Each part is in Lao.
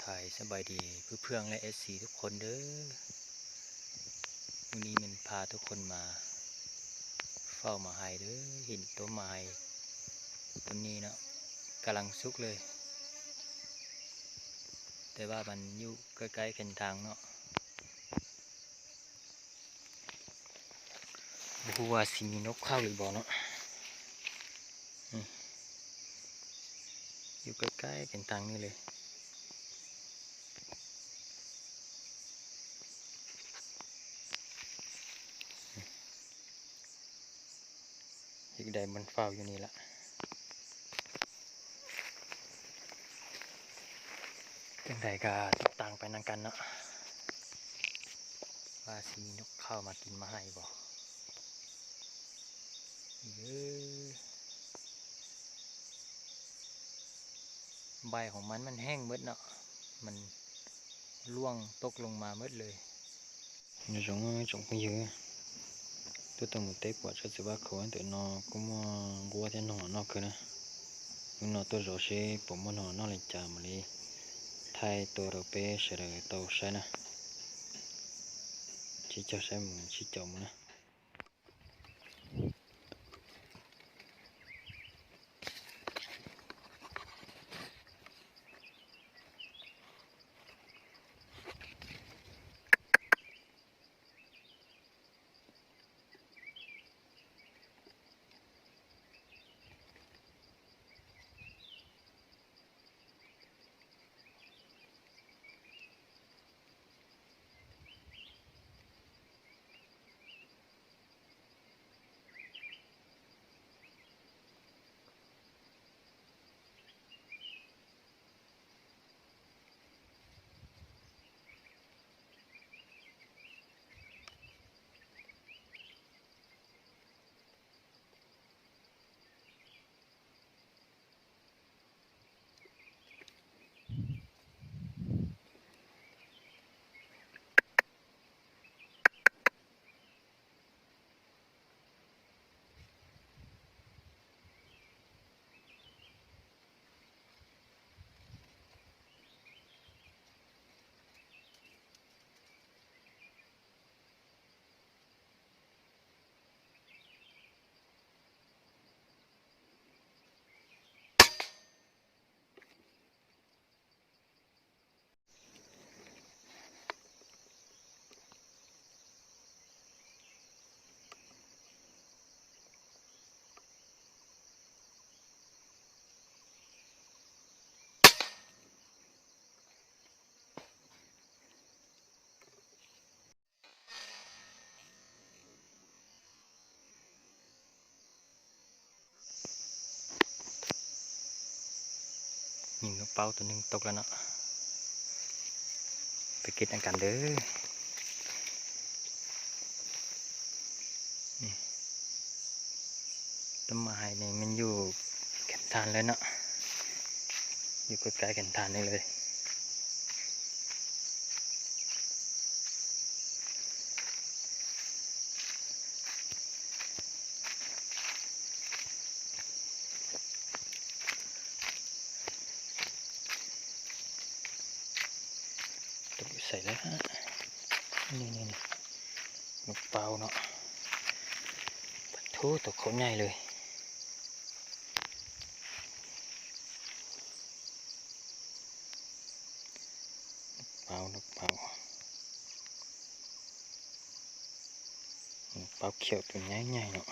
ທາຍສະບາຍດີເພື່ອນໆ ແລະ ເອັຟຊີ ທຸກຄົນເດີ. ມື້ນີ້ແມ່ນພາທຸກຄົນມາເຝົ້າໝາກໄຮເດີ. ເຫັນຕົ້ນໝາກໄຮຕົ້ນນີ້ເນາະ ກຳລັງສຸກເລີຍ, ແຕ່ວ່າມັນຢູ່ໃກ້ໆ ແຄມທາງເນາະ. ບໍ່ຮູ້ວ່າຊິມີນົກເຂົ້າຫຼືບໍ່ເນາະ. ອືມ ຢູ່ໃກ້ໆ ກັນທາງນີ້ເລີຍ. ເຮັດໄດ້ມັນເຝົ້າຢູ່ນີ້ລະ. ຈັ່ງໃດກໍຕິດຕາມໄປນຳກັນເນາະ ວ່າຊິມີນົກເຂົ້າມາກິນໝາກໄຮບໍ່. ເອີ ໃບຂອງມັນ ມັນແຫ້ງໝົດເນາະ, ມັນລ່ວງຕົກລົງມາໝົດເລີຍ. Nhớ giống, giống cũng như. Tôi từng một tết của cho sự bác khổ, tự nó cũng mua gua thế nó nó cứ nè. Nó tôi giấu sẽ bỏ mua nó, nó lên chả mà đi. Thay tôi rồi bé sẽ đợi tàu xe nè. Chỉ cho xe mừng, chỉ chậu mừng nè. ຍິງນົກເປົ້າຕົວໜຶ່ງຕົກແລ້ວເນາະ, ໄປເກັບນຳກັນເດີ. ນີ້ ຕົ້ນໝາກໄຮນີ້ມັນຢູ່ແຄມທາງເລີຍເນາະ, ຢູ່ໃກ້ໆ ແຄມທາງນີ້ເລີຍ. ຕົກຢູ່ໃສລະ? ນີ້ໆ ນົກເປົ້າເນາະ, ປະໂທ້ ຕົວໂຄດໃຫຍ່ເລີຍ. ເປົ້າ ນົກເປົ້າ ນົກເປົ້າຂຽວຕົວໃຫຍ່ໆ ເນາະ.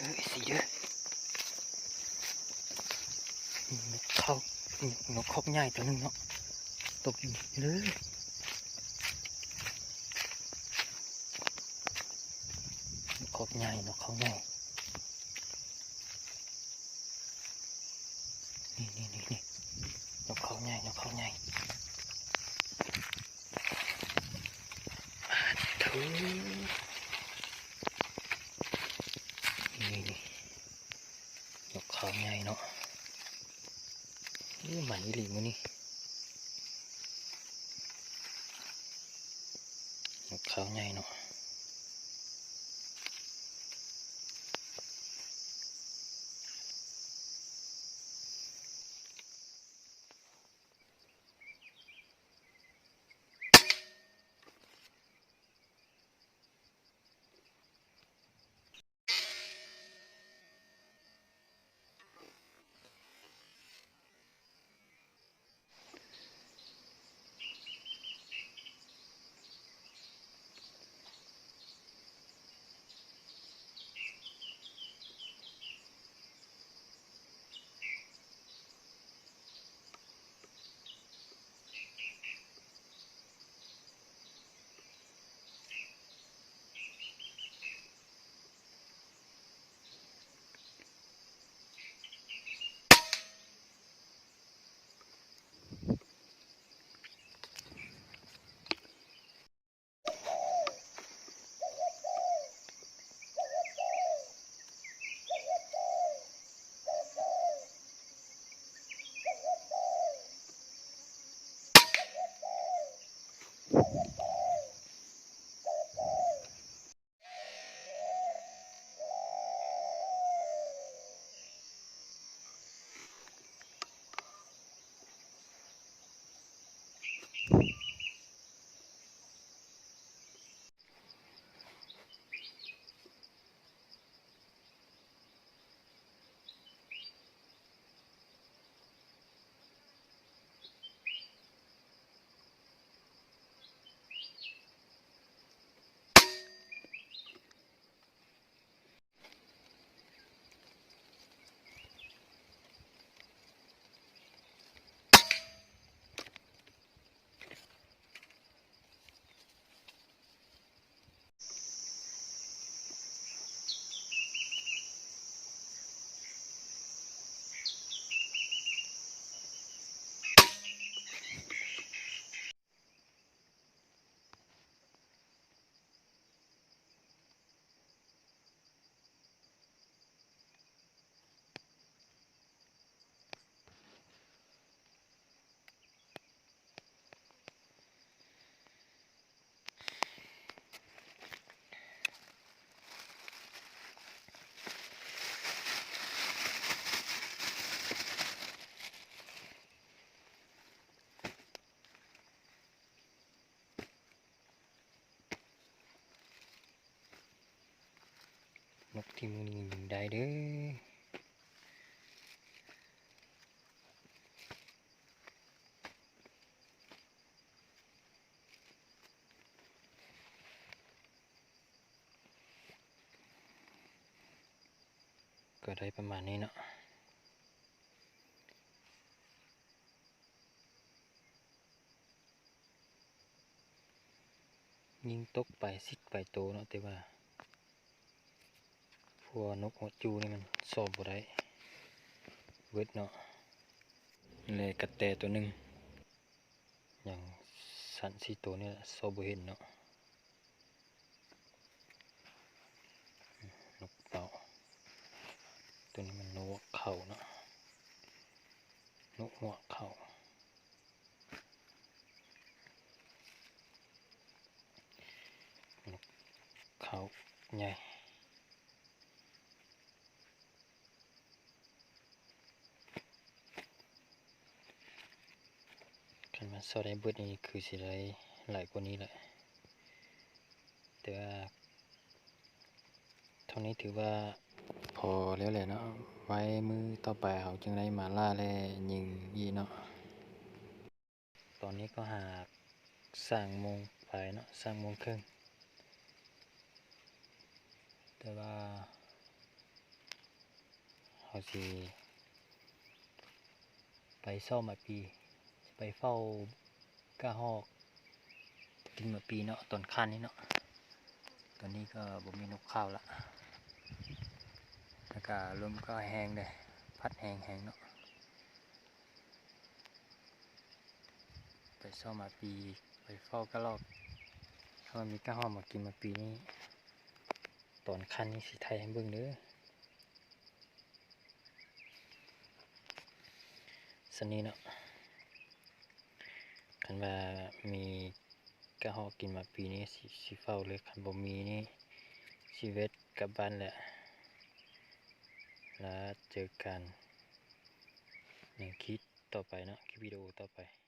ເອີຍ ສີເດີ ນົກເຂົາ ນົກຂອກໃຫຍ່ຕົວໜຶ່ງເນາະ ຕົກຢູ່ເດີ ນົກຂອກໃຫຍ່ ນົກເຂົາໃຫຍ່ ນີ້ໆໆ ນົກເຂົາໃຫຍ່ ນົກເຂົາໃຫຍ່. ນີ້ໆ ນົກເຂົາໃຫຍ່ເນາະ ໂອ້ ມັນອີ່ຫຼີມື້ນີ້ ນົກເຂົາໃຫຍ່ເນາະ. ນົກທີ່ມື້ນີ້ຍິງໄດ້ເດີ ກໍໄດ້ປະມານນີ້ເນາະ. ຍິງຕົກໄປສິບປາຍໂຕເນາະ ແຕ່ວ່າພວກນົກຫົວຈູ່ນີ້ມັນຊອກບໍ່ໄດ້ເບິດເນາະ ແລະກະແຕໂຕໜຶ່ງ ຍັງສາມສີ່ໂຕນີ້ແຫຼະ ຊອກບໍ່ເຫັນເນາະ. ນົກເປົ້າ ໂຕນີ້ມັນນົກຫົວເຂົ້າເນາະ ນົກຫົວເຂົ້າ ນົກເຂົ້າໃຫຍ່. ຄັນວ່າຊອກໄດ້ເບິດນີ້ຄືຊິໄດ້ຫຼາຍກວ່ານີ້ແຫຼະ ແຕ່ວ່າເທົ່ານີ້ຖືວ່າພໍແລ້ວແຫຼະເນາະ ໄວ້ມື້ຕໍ່ໄປເຮົາຈຶ່ງໄດ້ມາລ່າ ແລະ ຍິງອີກເນາະ. ຕອນນີ້ກໍຫາສາມໂມງປາຍເນາະ ສາມໂມງເຄິ່ງ ແຕ່ວ່າ ເຮົາຊິໄປຊອກໝາກປີ ຊິໄປເຝົ້າກະຮອກກິນໝາກປີເນາະ ຕອນຄ່ຳນີ້ເນາະ. ຕອນນີ້ກໍບໍ່ມີນົກເຂົ້າລະ ແລ້ວກະລົມກໍແຮງເດ້ ພັດແຮງໆເນາະ. ໄປຊອກໝາກປີ ໄປເຝົ້າກະຮອກ ຖ້າວ່າມີກະຮອກມາກິນໝາກປີນີ້ ຕອນຄ່ຳນີ້ຊິຖ່າຍໃຫ້ເບິ່ງເດີ. ຊັ້ນນີ້ເນາະ ຄັນວ່າມີກະຮອກກິນໝາກປີນີ້ ຊິ ຊິເຝົ້າເລີຍ, ຄັນບໍ່ມີນີ້ຊິແວັບກັບບ້ານແຫຼະ. ແລ້ວເຈີກັນໃນຄລິບຕໍ່ໄປເນາະ, ຄລິບວິດີໂອຕໍ່ໄປ.